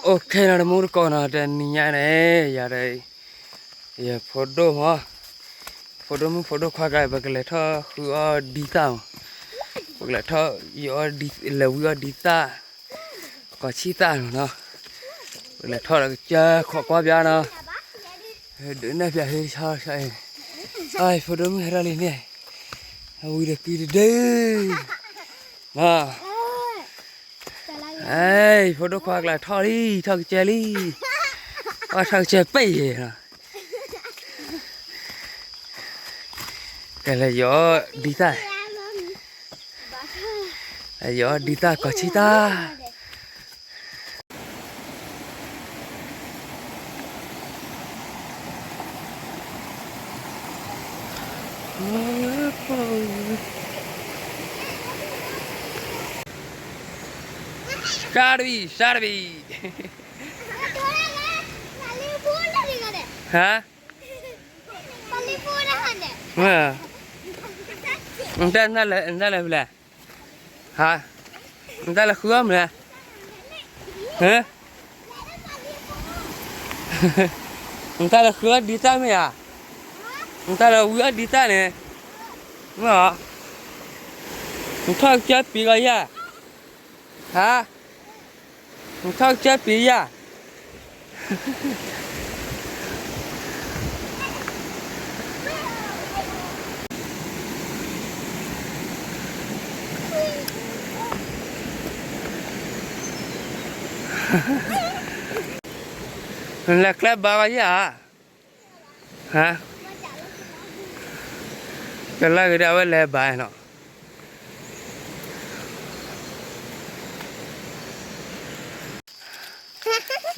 အိၣ်ခ့နီၤ တမူတကိးနီၤ တနံၤညါန့ၣ် ယၤဒီး ယဖိဒိၣ်မး ဖိဒိၣ်မုၣ်ဖိဒိၣ်ခွါကျါ ပကလဲၤထီၣ်ဃုအီၣ်ဒံသၣ်မး ပကလဲၤထီၣ် လဲၤဝံအီၣ်ဒံသၣ် ကီၤဆံၣ်သၣ်နီၤ ပကလဲၤထီၣ်ဒီးကစၢၢ်ခိးကွၢ်ပၠးနီၤ ဒုးနဲၣ်ပၠးဟ့တဆီဆီအံၤ အဖိဒိၣ်မုၣ်ဟဲထီၣ်လံန့ၣ် အဝံၤဒီးကုတဒု မး ဖိဒိၣ်ခွါကျါထီၣ်လံ ထီၣ်ကစၢၢ်လံ အထီၣ်ကစၢၢ်ပ့ၢ်ယဲၤနီၤ ကလဲၤယီၤဒံသၣ် ယီၤဒံသၣ်ကီၤဆံၣ်သၣ် စၢ်တဘံၣ် စၢ်တဘံၣ် ဟါ နတၢ်လဲၤဖဲလဲၣ် ဟါ နတၢ်လဲၤဃုအီၣ်မနုၤလဲၣ် ဟါ နတၢ်လဲၤဃုအီၣ်ဒံသၣ်မ့ၢ်ဧါ နတၢ်လဲၤဝံအီၣ်ဒံသၣ်န့ၣ် မ့ၢ်ဧါ နထီၣ်ကစၢၢ်ပံၤကီးယၤ ဟါ နထီၣ်ကစၢၢ်ပံၤယၤ နလဲၤကျဲဘါကီးယၤ ဟါ ကလၢ်ကဒါဝဲလဲၤဘါနီၤ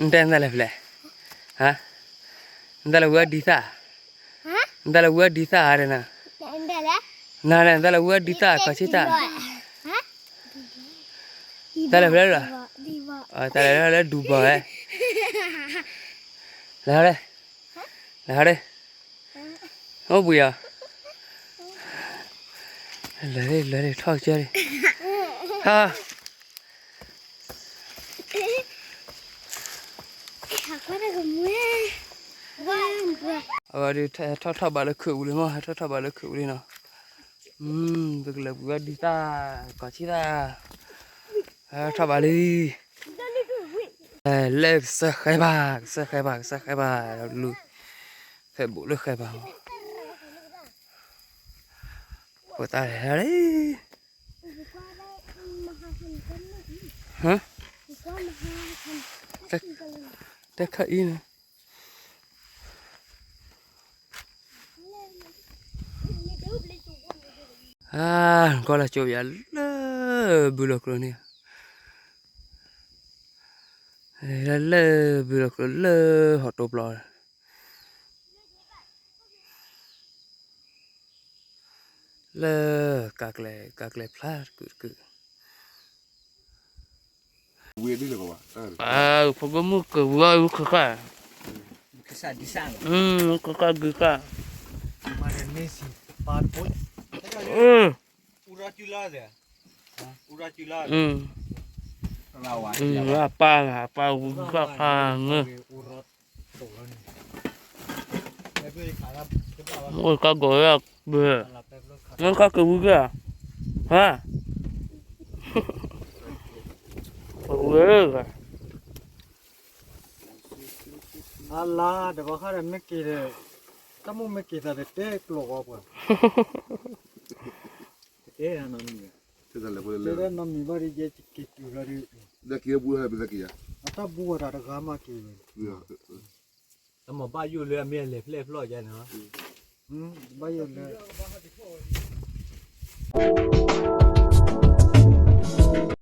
နတဲနတၢ်လဲၤဖဲလဲၣ် ဟါ နတၢ်လဲၤဝံအီၣ်ဒံသၣ် နတၢ်လဲၤဝံအီၣ်ဒံသၣ်ဧါ န နတၢ်လဲၤဝံအီၣ်ဒံသၣ် ကီၤဆံၣ်သၣ် တၢ်လဲၤဖဲလဲၣ်လီၤ တၢ်လဲၤလၢဒူဘီၣ်ဝဲ လဲၤဟီလဲၣ် လဲၤဟီလဲၣ် အိၣ်ဘှံးဧါ လဲၤလဲၤထီၣ်ကစၢၢ်လံ ဟါ အဝဲဒုး ဟဲထီၣ်ထီၣ်ဘးလၢခုးပူၤလံမး ဟဲထီၣ်ထီၣ်ဘးလၢခုးပူၤလံနီၤ ပကလဲၤဝံအီၣ်ဒံသၣ် ကီၤဆံၣ်သၣ် ဟဲထီၣ်ဘးလံ လၢကစၢၢ်ဃဲဘၣ် ကစၢၢ်ဃဲဘၣ် ကစၢၢ်ဃဲဘၣ် လူၤ ဖဲဘူးလၢဃဲဘၣ်မး ဖိသၣ်လဲၤလံ ဟါ တခါအံၤန့ၣ် ဟါ ကီၢ်လၢကၠိပယၤလၢဘုလီၤကျိၤန့ၣ် လၢဘုလီၤကျိၤလၢဟီၣ်တိပျီ လၢ ကးကျဲၤ ကးကျဲၤဖျါတကုာ်တကုာ် ဖိကမုၣ်ကဝီၤဝံခဃၣ် ခဃၣ်ဂုၤဃၣ် အပၢ် အပၢ်ဝံခဃၣ်ဖးငၢၢ် အိၣ်ကါဂီၤဝဲ မ့ၢ်ကါကဝံၤကဲ ဟါ ဝဲ အလါ ဒီးဘၣ်ဃးဒီးမ့ၢ်က့ၤဒီး တၢ်မိၣ်မ့ၢ်က့ၤသးဒီးတဲကျိာ်ဂီၤပှၤ တဲနီတမံၤဘၣ် တဲနီတမံၤဘၣ်ဒီး ယဲယက့ၤတုၤလီၤဒီး အတၢ်ဘူဝဲဒၣ်တဂၤမးက့ၤဝဲ တမ့ၢ်ဘၣ်ယိၣ်လၢအမ့ၢ်အလဲၤဖျဲၣ်ဖျီၣ်ယါန့ၣ်လီၤ ဘၣ်ယိၣ်လၢ